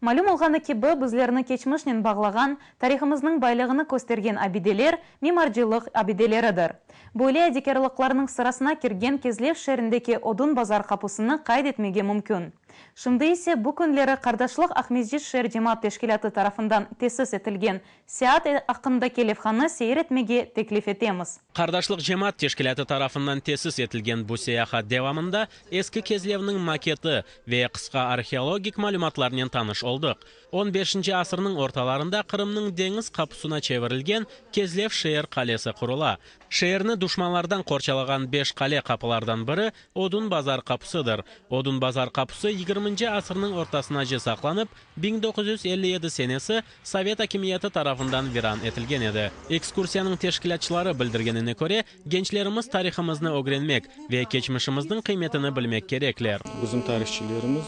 Malüm olğanı kibi, bizlerni keçmişnen bağlağan, tarihımıznıñ baylığını köstergen abideler, mimarcılıq abideleridir. Böyle yadikârlıqlarnıñ sırasına kirgen Kezlev şeerindeki Odun bazar qapusını qayd etmege mümkün. Şimdi ise bu künleri Qardaşlıq Aqmescit şeer cemaat teşkilâtı tarafından tesis etilgen seyaat aqqındaki levhanı seyir etmege teklif etemiz. Qardaşlıq cemaat teşkilâtı tarafından tesis etilgen bu seyahat devamında eski Kezlevniñ maketi ve qısqa arheologik malümatlarnen tanış oldıq. On beşinci asırnıñ ortalarında Qırımnıñ deñiz qapusına çevirilgen Kezlev şeer qalesi qurula. Şeerni duşmanlardan qorçalağan beş qale qapılardan biri Odun bazar qapusıdır. Odun bazar qapusı yigirminci asırnıñ ortasınace saqlanıp, 1957 senesi sovet akimiyeti tarafından viran etilgen edi. Ekskursiyanıñ teşkilâtçıları bildirgenine köre, gençlerimiz tarihımıznı ögrenmek ve keçmişimizniñ qıymetini bilmek kerekler. Bizim tarihçilerimiz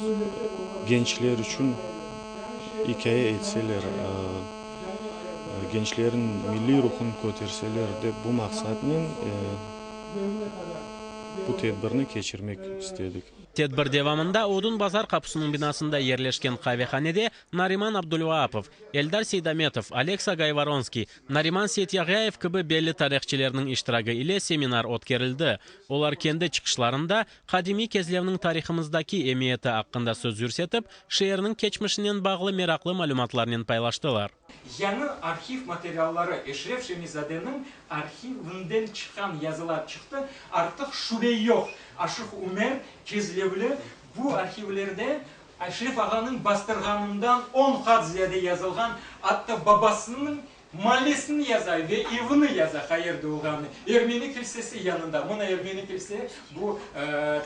gençler içün ikâye etseler, gençlerniñ milliy ruhunı köterseler dep bu maqsatnen bu tedbirni keçirmek istedik. Tedbir devamında Odun bazar qapusınıñ binasında yerleşken qavehanede Nariman Abdulvaapov, Eldar Seydametov, Oleksa Gayvoronskiy, Nariman Seytyağyayev kibi belli tarihçilerniñ iştiragi ile seminar ötkerildi. Olar kendi çıqışlarında qadimiy Kezlevniñ tarihımızdaki emiyeti aqqında söz yürsetip, şeerniñ keçmişinen bağlı meraqlı malümatlarnen paylaştılar. Yañı arhiv materialları, Eşref Şemizadeniñ arhivinden çıqqan yazılar çıqtı, artıq şübe yoq, Aşıq Ümer Kezlevli bu arhivlerde Eşref ağanıñ bastırğanından on qat ziyade yazılğan, atta babasınıñ mallesini yaza ve evini yaza, qayerde olğanını, Ermeni kilsesi yanında, mına Ermeni kilse bu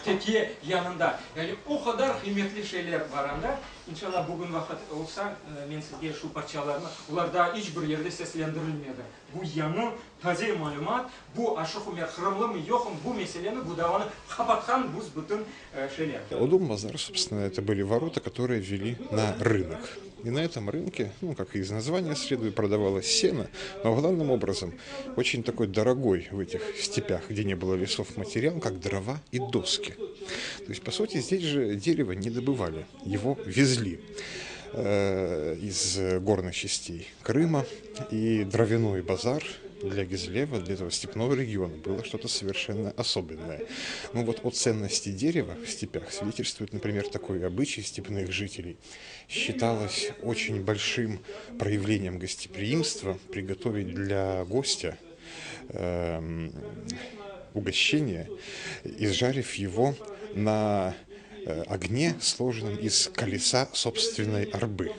tekiye yanında, yani o qadar qıymetli şeyler bar anda. İnşallah, bugün vaqıt olsa, men sizge şu parçalarnı, olar daa iç bir yerde seslendirilmedi. Bu yañı, taze malümat, bu Aşıq Ümer qırımlımı, yoqmı, bu meseleni, bu davanı qapatqan büs-bütün şeyler. Odun bazar, собственно, это были ворота, которые вели на рынок. И на этом рынке, ну, как и из названия следует, продавалось сено, но главным образом очень такой дорогой в этих степях, где не было лесов, материал, как дрова и доски. То есть, по сути, здесь же дерево не добывали, его везли из горных частей Крыма, и дровяной базар для Гезлева, для этого степного региона было что-то совершенно особенное. Ну вот о ценности дерева в степях свидетельствует, например, такой обычай степных жителей. Считалось очень большим проявлением гостеприимства приготовить для гостя угощение, изжарив его на огне, сложенном из колеса собственной арбы.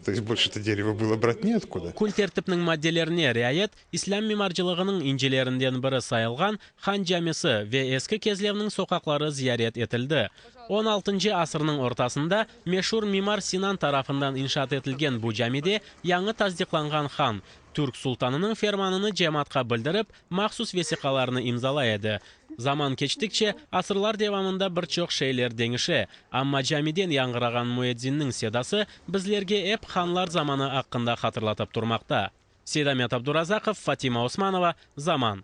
То есть больше это дерево было брать неоткуда. Kün tertipniñ maddelerine riayet islâm mimarcılığınıñ incilerinden biri sayılğan Han camisi ve eski Kezlevniñ soqaqları ziyaret etildi. On altıncı asırnıñ ortasında meşur Mimar Sinan tarafından inşaat etilgen bu camide yañı tasdiqlanğan han, türk sultanınıñ fermanını cemaatqa bildirip, mahsus vesiqalarnı imzalay edi. Zaman keçtikçe, asırlar devamında bir çoq şeyler deñişe, amma camiden yañğırağan müedzinniñ sedası bizlerge ep hanlar zamanı aqqında hatırlatıp turmaqta. Seydamet Abdurazakov, Fatima Osmanova, Zaman.